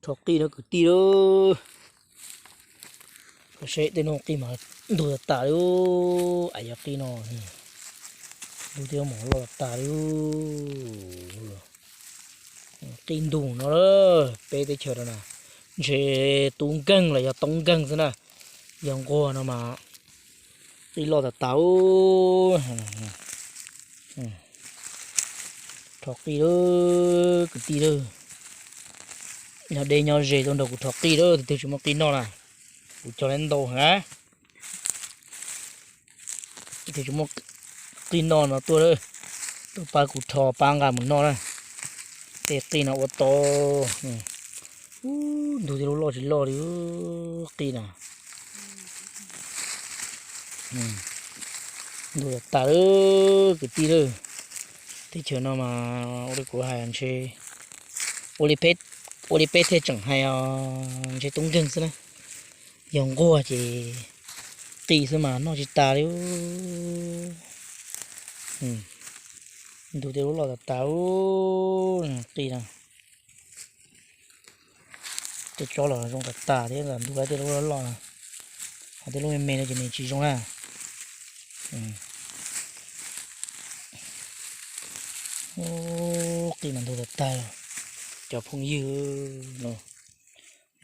Rho qij no kwv tij lauj. Seb tej no qij mas ntug tas tas li. Ais yog qij no, ntug tej no mas loj tas tas li. Qij ntug no, peb teb chaws no na, ntshe tub nkeeg los yog toob nkeeg xwb na. Yog nquag no mas qij loj tas tas. Rho qij lawm kwv tij lawm. Nyob deb nyob ze tuaj nrog kuv rho qij lawm, tus twg tsis muaj qij noj na, kuv cog lawm ntau heev na. Tus twg tsis muaj qij noj no tuaj, tuaj pab kuv rho pab nqa mus noj na. Tej qij no ua tau. Ub, ntug tej lub loj tsis loj li qij na. Ntug tas tas lawm kwv tij lawm. Teb chaws no mas ua li kuv hais ntshe ua li peb thiaj tseem hais os, ntshe tub nkeeg xwb na. Yog nquag ces qij xwb mas noj tsis tas li. Ntug tej lub loj tas tas qij na. Tej tsob los zoo tas tas thiab, ntug tej lub loj loj na. Ho tej lub me me no ces nws tsis zoo na. Qij mas ntug tas tas, cov phooj ywg,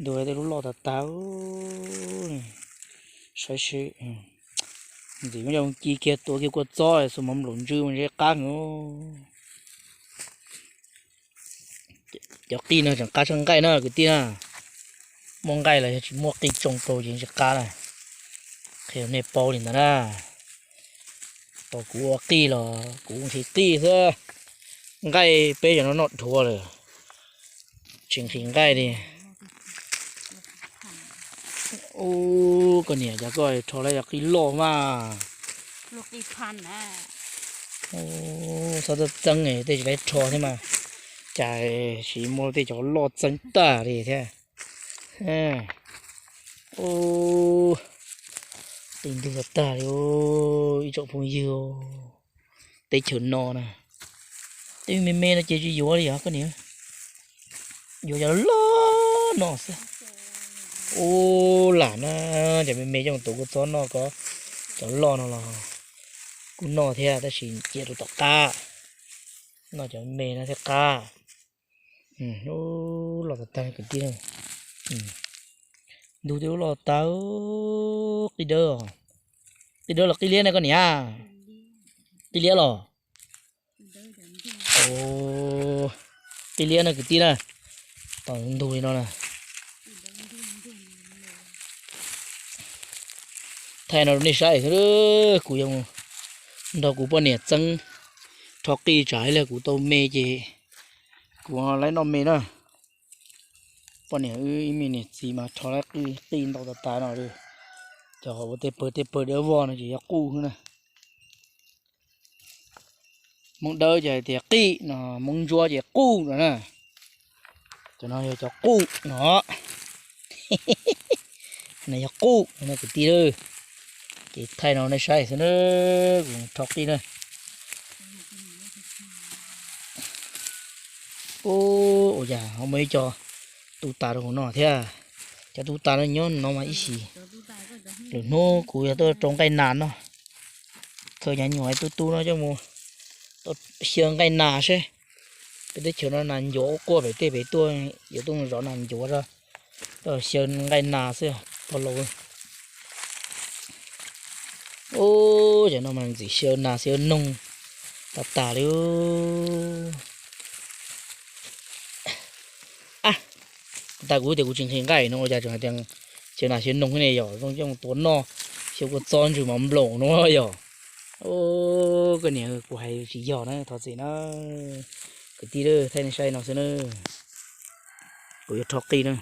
ntug tej lub loj tas tas. Saib seb, ntxim muab coj ci kiag tuav kiag kua txob xus mov nplaum ntsw mas ntshe qab heev. Cov qij no tseem qab tshaj nqaij na kwv tij na. Muaj nqaij los yog tsis muaj qij tsoo rau ces tsis qab na. Qhia nej paub li ntawd na. Tau kuv ua qij los kuv nqhis qij xwb. Nqaij peb cov no noj dhuav lawm, tsis nqhis nqaij li. Ub, koj niam, cas koj rho lawm cov qij loj mas. Txhob txeeb, tej tsis tau rho thiab mas, cas tsis muaj tej cov loj txeeb tag li thiab. Qij ntug tag tag li, ib tsoom phooj ywg. Teb chaws no na, tej me me no ces tsis yuav li os koj niam. Yuav cov loj no xwb. Ub, lam na, cov me me coj mus tuav kua txob noj ko. Cov loj no los kuj noj thiab tab sis cia rau tom qab. Noj cov me me no thiaj qab. Ub, loj tas tas kwv tij. Ntug twb loj tas. Qij dawb, qij dawb los qij liab na koj niam? Qij liab los? Qij liab na kwv tij na. Tom ntug li no na. Thaij no rau nej saib xwb, kuv yuav nrog kuv poj niam txeeb rho qij tsam ib pliag kuv tau me ces kuv lawv noj me na. Poj niam wb ib me niam txiv mas rho lawm qij ntau tas tas no. Cov ua tej pawg tej pawg dawb vog no ces yog quj xwb na. Hmoob dawb ces hais tias qij no, Hmoob ntsuab ces quj no na. Cov no yog cov quj no. No yog quj no kwv tij. Ces thaij no nej saib xwb na, kuv rho qij na. Ua cas ho muaj ib co tub tas rau hauv no thiab. Cov tub tas no nyob no mas ib sim. Lwm hnub kuv yog tuaj rau nqaij nas no, khaws cov nyuam tub tub no coj mus xyaw nqaij nas seb. Peb teb chaws no nas ncuav quaj pem tej pem tuaj, yuav tuaj mus zov nas ncuav, tuaj xyaw nqaij nas xwb pog laus. Ub, cov no mas ntxim xyaw nas xyaw noog tas tas li. Ab, tas kuv tias kuv tsis nqhis nqaij no ua cas tseem hais tias xyaw nas xyaw noog ne, yog zoo coj mus tuav noj, xyaw kua txob ntsw mov nploom no yog. Koj niam, kuv hais tsis yog na, thov txim na. Kwv tij, thaij nej saib no xwb na. Kuv yuav rho qij na.